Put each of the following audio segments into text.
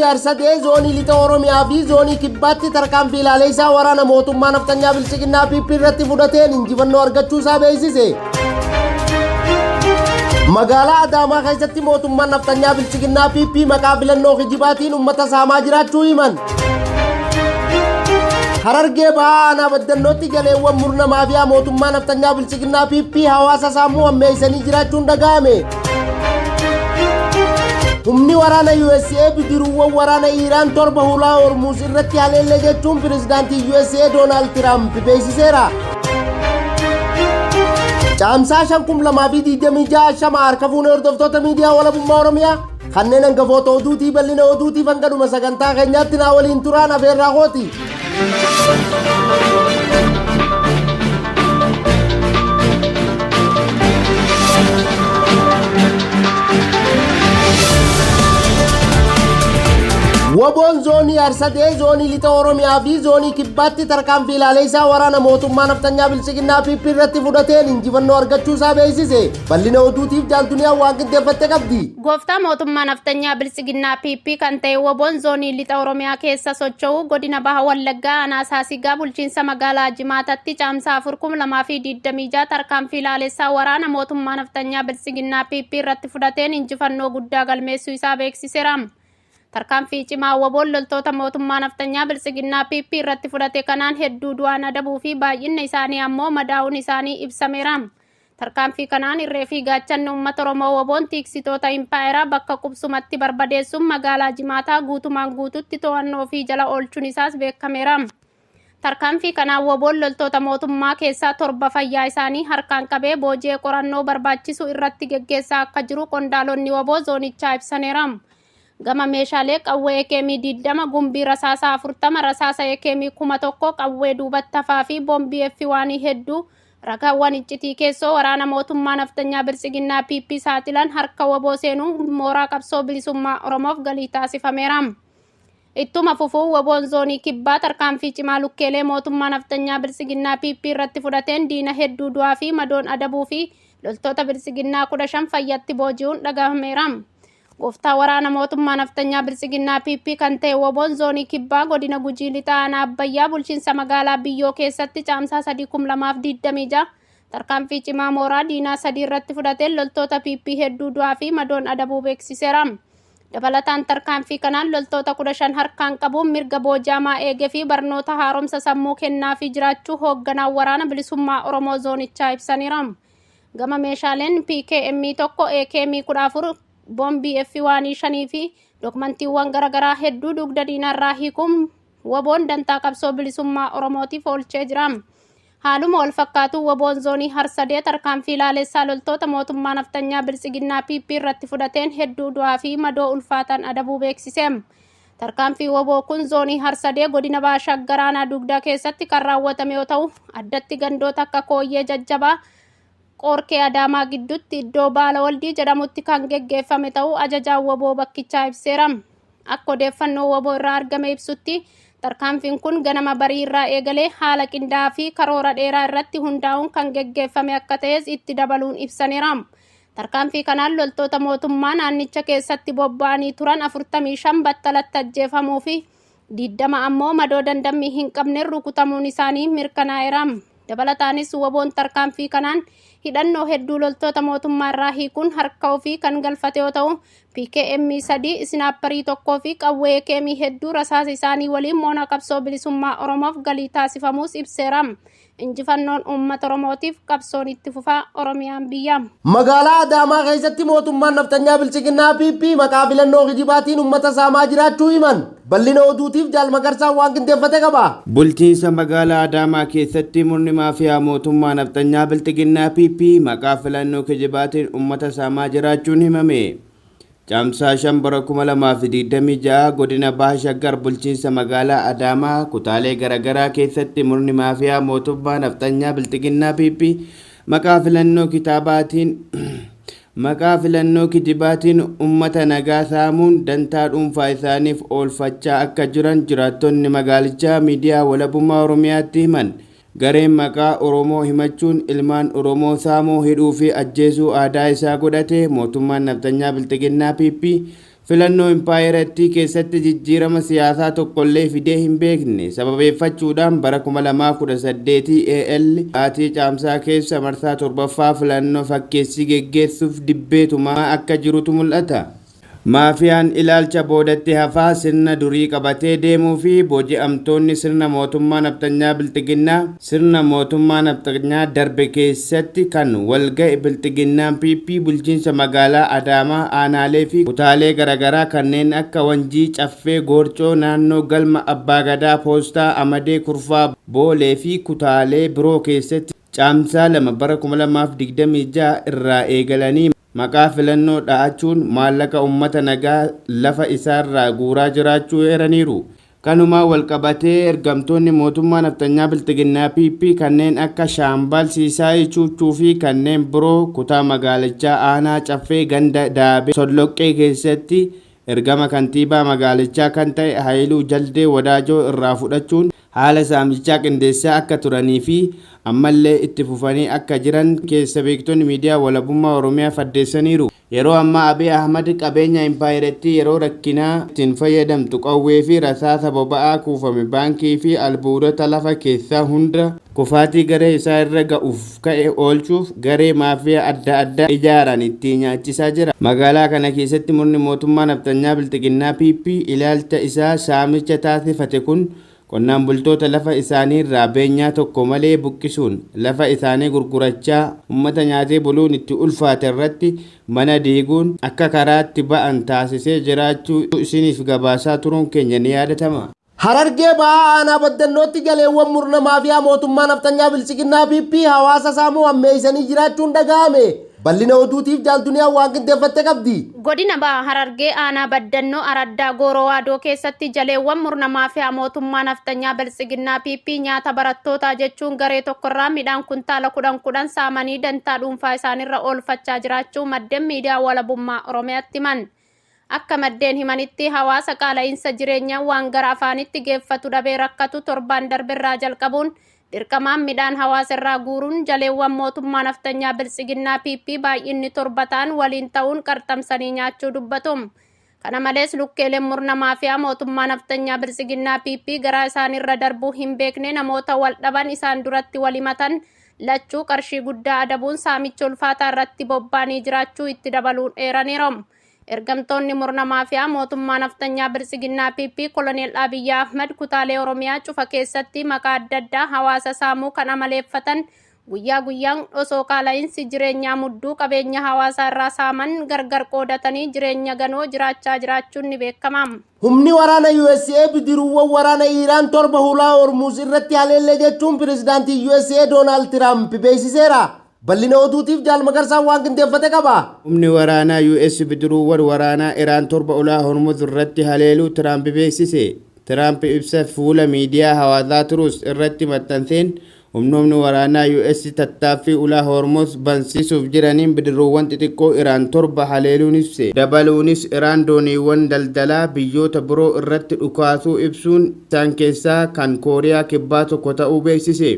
Harsadee Zoonii Lixa Oromiyaa fi Zoonii Kibbaatti tarkaanfii ilaaleessaa waraana mootummaa nafxanyaa Bilxiginnaa PP irratti fudhateen injifannoo argachuu isaa beeksise. Magaalaa Adaamaa keessatti mootummaan nafxanyaa Bilxiginnaa PP maqaa filannoo kijibaatiin uummata saamaa jiraachuu himan. Harargee Bahaa Aanaa Baddannootti jaleewwan murna maafiyaa mootummaa nafxanyaa Bilxiginnaa PP hawaasa saamuu hammeessanii jiraachuun dhaga'ame. Humni waraana USA bidiruuwwan waraana Iiraan 7 hulaa Hormuuz irratti haleelle jechuun pirezidaantii USA Doonaald Tiraamp beeksiseera. Caamsaa 5,2026 shama harka fuunee hordoftoota miidiyaa walabummaa Oromiyaa kanneen hangafoota oduutii bal'ina oduutiif hanga dhuma sagantaa keenyaatti naa waliin turaan afeerraa kooti. Waboon zoonii Harsadee, zoonii Lixa Oromiyaa fi zoonii Kibbaatti tarkaanfii ilaaleessaa waraana mootummaa nafxanyaa Biltsiginnaa PP irratti fudhateen injifannoo argachuu isaa beeksise. Bal'ina oduutiif Jaal Duniyaan waan qindeeffatte qabdi. Gooftaa mootummaa nafxanyaa Biltsiginnaa PP kan ta'e Waboon zoonii Lixa Oromiyaa keessa socho'u godina Baha Wallaggaa aanaa Saasigaa bulchiinsa magaalaa Jimaatatti Caamsaa 4 2026 tarkaanfii laalessaa waraana mootummaa nafxanyaa Biltsiginnaa PP irratti fudhateen injifannoo guddaa galmeessuu isaa beeksiseera. Tarkaanfii cimaa Waboon loltoota mootummaa nafxanyaa Biltsiginnaa PP irratti fudhate kanaan hedduu du'aan adabuu fi baay'inna isaanii ammoo madaa'uun isaanii ibsameera. Tarkaanfii kanaan irree fi gaachanni uummata Oromoo Waboon tiiksitoota impaayeraa bakka qubsumatti barbadeessuun magaalaa Jimaataa guutumaan guututti to'annoo ofii jala oolchuun isaas beekameera. Tarkaanfii kanaan Waboon loltoota mootummaa keessaa 7 fayyaa isaanii harkaan qabee booji'ee qorannoo barbaachisu irratti geggeessaa akka jiru qondaalonni Waboo zoonichaa ibsaneera. Gama meeshaalee qawwee AKM 20, gumbii rasaasaa 40, rasaasa AKM 1000, qawwee duubatti hafaa fi boombii F1 hedduu Ragaawwan iccitii keessoo waraana mootummaa nafxanyaa Biltsiginnaa PP saaxilan harka wbo seenuun mooraa qabsoo bilisummaa Oromoof galii taasifameera. Ittuma fufuun WBOn Zoonii Kibbaa tarkaanfii cimaa lukkeelee mootummaa nafxanyaa Biltsiginnaa PP irratti fudhateen diina hedduu du'aa fi madoon adabuu fi loltoota Biltsiginnaa 15 fayyatti booji'uun dhagahameera. Gooftaa waraana mootummaa nafxanyaa Biltsiginnaa PP kan ta'e WBOn Zoonii Kibbaa godina Gujii Lixaa aanaa Abbayyaa bulchiinsa magaalaa Biyyoo keessatti Caamsaa 3 2026 tarkaanfii cimaa mooraa diinaa 3 irratti fudhateen loltoota PP hedduu du'aa fi madoon adabuu beeksiseera. Dabalataan tarkaanfii kanaan loltoota 15 harkaan qabuun mirga booji'amaa eege fi barnoota haaromsa sammuu kennaafii jiraachuu hoogganaan waraana bilisummaa Oromoo zoonichaa ibsaniira. Gama meeshaaleen PKM 1, AKM 14, Boombii F1 5 fi dokmantiiwwan garagaraa hedduu dugda diinaarraa hiikuun WBOn dantaa qabsoo bilisummaa Oromootiif oolchee jira. Haaluma walfakkaatuun WBOn Zoonii Harsadee tarkaanfii laalessaa loltoota mootummaa nafxanyaa Biltsiginnaa PP irratti fudhateen hedduu du'aa fi madoo ulfaataan adabuu beeksise. Tarkaanfii wbo kun Zoonii Harsadee godina Baha Shaggar aanaa Dugdaa keessatti kan raawwatame yoo ta'u, addatti gandoota akka Kooyyee Jajjabaa, Qoorkee Adaamaa gidduutti iddoo Baala Waldii jedhamutti kan geggeeffame ta'uu ajajaan wbo bakkichaa ibseera. Akka odeeffannoo wbo irraa argame ibsutti, tarkaanfiin kun ganama barii irraa eegalee haala qindaa'aa fi karoora dheeraa irratti hundaa'uun kan geggeeffame akka ta'es itti dabaluun ibsaneera. Tarkaanfii kanaan loltoota mootummaa naannicha keessatti bobba'anii turan 45 battalatti ajjeefamuu fi 20 ammoo madoo dandammii hin qabneen rukutamuun isaanii mirkanaa'eera. Dabalataanis WBOn tarkaanfii kanaan hidhannoo hedduu loltoota mootummaa irraa hiikuun harka ofii kan galfate yoo ta'u, PKM 3, isinaapparii 1 fi qawwee AKM hedduu rasaasa isaanii waliin moonaa qabsoo bilisummaa Oromoof galii taasifamuus ibseera. Injifannoon uummata Oromootiif qabsoon itti fufa Oromiyaan biyya. Magaalaa Adaamaa keessatti mootummaan nafxanyaa Biltsiginnaa PP maqaa filannoo kijibaatiin uummata saamaa jiraachuu himan. Bal'ina oduutiif Jaal Magarsaan waan qindeeffate qaba. Bulchiinsa magaalaa Adaamaa keessatti murni maafiyaa mootummaa nafxanyaa Bilxiginnaa PP maqaa filannoo kijibaatiin uummata saamaa jiraachuun himame. Caamsaa 5 bara 2026 godina Baha Shaggar bulchiinsa magaalaa Adaamaa kutaalee garaagaraa keessatti murni maafiyaa mootummaa nafxanyaa Bilxiginnaa PP maqaa filannoo kitaabaatiin maqaa filannoo kijibaatiin uummata nagaa saamuun dantaa dhuunfaa isaaniif oolfachaa akka jiran jiraattonni magaalichaa miidiyaa Walabummaa Oromiyaatti himan. Gareen maqaa Oromoo himachuun ilmaan Oromoo saamuu, hidhuu fi ajjeesuu aadaa isaa godhate mootummaan nafxanyaa Bilxiginnaa PP Filannoo impaayerattii keessatti jijjiirama siyaasaa tokkollee fidee hin beekne sababeeffachuudhaan bara 2018 AL baatii caamsaa keessa marsaa torbaffaa filannoo fakkeessii geggeessuuf dibbeetumaa akka jirutu mul'ata. Maafiyaan ilaalcha boodatti hafaa sirna durii qabatee deemuu fi booji'amtoonni sirna mootummaa nafxanyaa bilxiginnaa sirna mootummaa nafxanyaa darbe keessatti kan walga'e bilxiginnaan PP bulchiinsa magaalaa Adaamaa aanaalee fi kutaalee garaagaraa kanneen akka Wanjii, Caffee, Goorcoo, naannoo Galma Abbaa Gadaa, Poostaa, Amadee, Kurfaa, Boolee fi kutaalee biroo keessatti caamsaa 2 bara 2026 irraa eegalanii maqaa filannoo dha'achuun maallaqa uummata nagaa lafa isaarraa guuraa jiraachuu eeraniiru. Kanumaan walqabatee ergamtoonni mootummaa nafxanyaa bilxiginnaa PP kanneen akka Shaambal Siisaayii Chuuchuu fi kanneen biroo kutaa magaalichaa aanaa Caffee ganda Daabee Solloqqee keessatti ergama kantiibaa magaalichaa kan ta'e Haayiluu Jaldee Wadaajoo irraa fudhachuun haala saamichaa qindeessaa akka turanii fi ammallee itti fufanii akka jiran keessa beektonni miidiyaa walabummaa Oromiyaa faddeessaniiru. Yeroo ammaa Abiy Ahmad qabeenya impaayirattii yeroo rakkinaa ittiin fayyadamtu qawwee fi rasaasa boba'aa kuufame baankii fi albuudota lafa keessaa hunda kufaatii garee isaa irra ga'uuf ka'e oolchuuf garee maafiyaa adda addaa ijaaran ittiin nyaachisaa jira. Magaalaa kana keessatti murni mootummaa nafxanyaa bilxiginnaa PP ilaalcha isaa saamicha taasifate kun qonnaan bultoota lafa isaaniirraa beenyaa tokko malee buqqisuun lafa isaanii gurgurachaa uummata nyaatee buluun itti ulfaate irratti mana diiguun akka karaatti ba'an taasisee jiraachuu isiniif gabaasaa turuun keenya ni yaadatama. Harargee bahaa aanaa baddannootti jaleewwan murna maafiyaa mootummaa nafxanyaa bilxiginnaa PP hawaasa saamuu hammeessanii jiraachuun dhaga'ame. Bal'ina oduutiif jaalduniyaa waan qindeeffatte qabdi. Godina Baha Harargee aanaa baddannoo araddaa Gooroo Waadoo keessatti jaleewwan murna maafiyaa mootummaa nafxanyaa bilxiginnaa PP nyaata barattootaa jechuun garee tokkorraa midhaan kuntaala 10 10 saamanii dantaa dhuunfaa isaanirra oolfachaa jiraachuu maddeen miidiyaa walabummaa Oromiyaatti himan. Akka maddeen himanitti hawaasa qaala'iinsa jireenyaa waan gara afaanitti geeffatu dhabee rakkatu torbaan darbirraa jalqabuun dirqamaan midhaan hawaasa irraa guuruun jaleewwan mootummaa nafxanyaa bilxiginnaa PP baay'inni torba ta'an waliin ta'uun qarxamsanii nyaachuu dubbatu. Kana malees lukkeeleen murna maafiyaa mootummaa nafxanyaa bilxiginnaa PP garaa isaanirra darbuu hin beekne namoota wal dhaban isaan duratti wal himatan lachuu qarshii guddaa adabuun saamicha ulfaataa irratti bobba'anii jiraachuu itti dabaluun eeraniiru. Ergamtoonni murna maafiyaa mootummaa nafxanyaa bilxiginnaa PP Koloneel Abiyyi Ahmad kutaalee Oromiyaa cufa keessatti maqaa adda addaa hawaasa saamuu kan amaleeffatan guyyaa guyyaan osoo qaala'iinsi jireenyaa mudduu qabeenya hawaasaa irraa saaman gargar qoodatanii jireenya ganoo jiraachaa jiraachuun ni beekama. Humni waraana USA bidiruuwwan waraana Iiraan torba hulaa Hormuuz irratti haleellee jechuun pirezidaantii USA Doonaald Tiraamp beeksiseera. Bal'ina oduutiif jaal Magarsaan waan qindeeffate qaba. Humni waraanaa US bidiruuwwan waraanaa Iraan torba ulaa Hormuz irratti haleeluu Tiraamp beeksise. Tiraamp ibsa fuula miidiyaa hawaasaa Truth irratti maxxanseen humnoonni waraanaa US tattaaffii ulaa Hormuz bansiisuuf jiraniin bidiruuwwan xixiqqoo Iraan torba haleeluun ibse. Dabaluunis Iraan dooniiwwan daldalaa biyyoota biroo irratti dhukaasuu ibsuun isaan keessaa kan Kooriyaa kibbaa tokko ta'uu beeksise.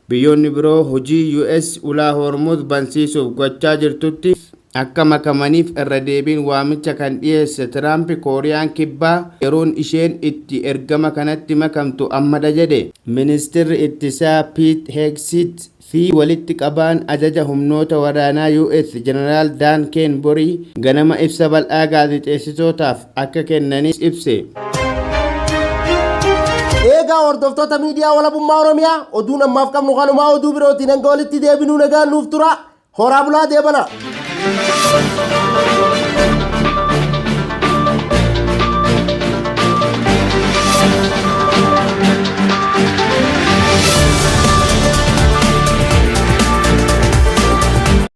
Biyyoonni biroo hojii US ulaa Hormuz bansiisuuf gochaa jirtutti akka makamaniif irra deebiin waamicha kan dhiyeesse Tiraamp Kooriyaan kibbaa yeroon isheen itti ergama kanatti makamtu ammadha jedhe. Ministeerri ittisaa Pete Hegseth fi walitti qabaan ajaja humnoota waraanaa US Jeneraal Dan Kenbury ganama ibsa bal'aa gaazexeessitootaaf akka kennanis ibse. Eegaa hordoftoota miidiyaa walabummaa Oromiyaa oduun ammaaf qabnu kanumaa oduu birootiin hanga walitti deebinuu nagaan nuuf tura. Horaa bulaa deebana.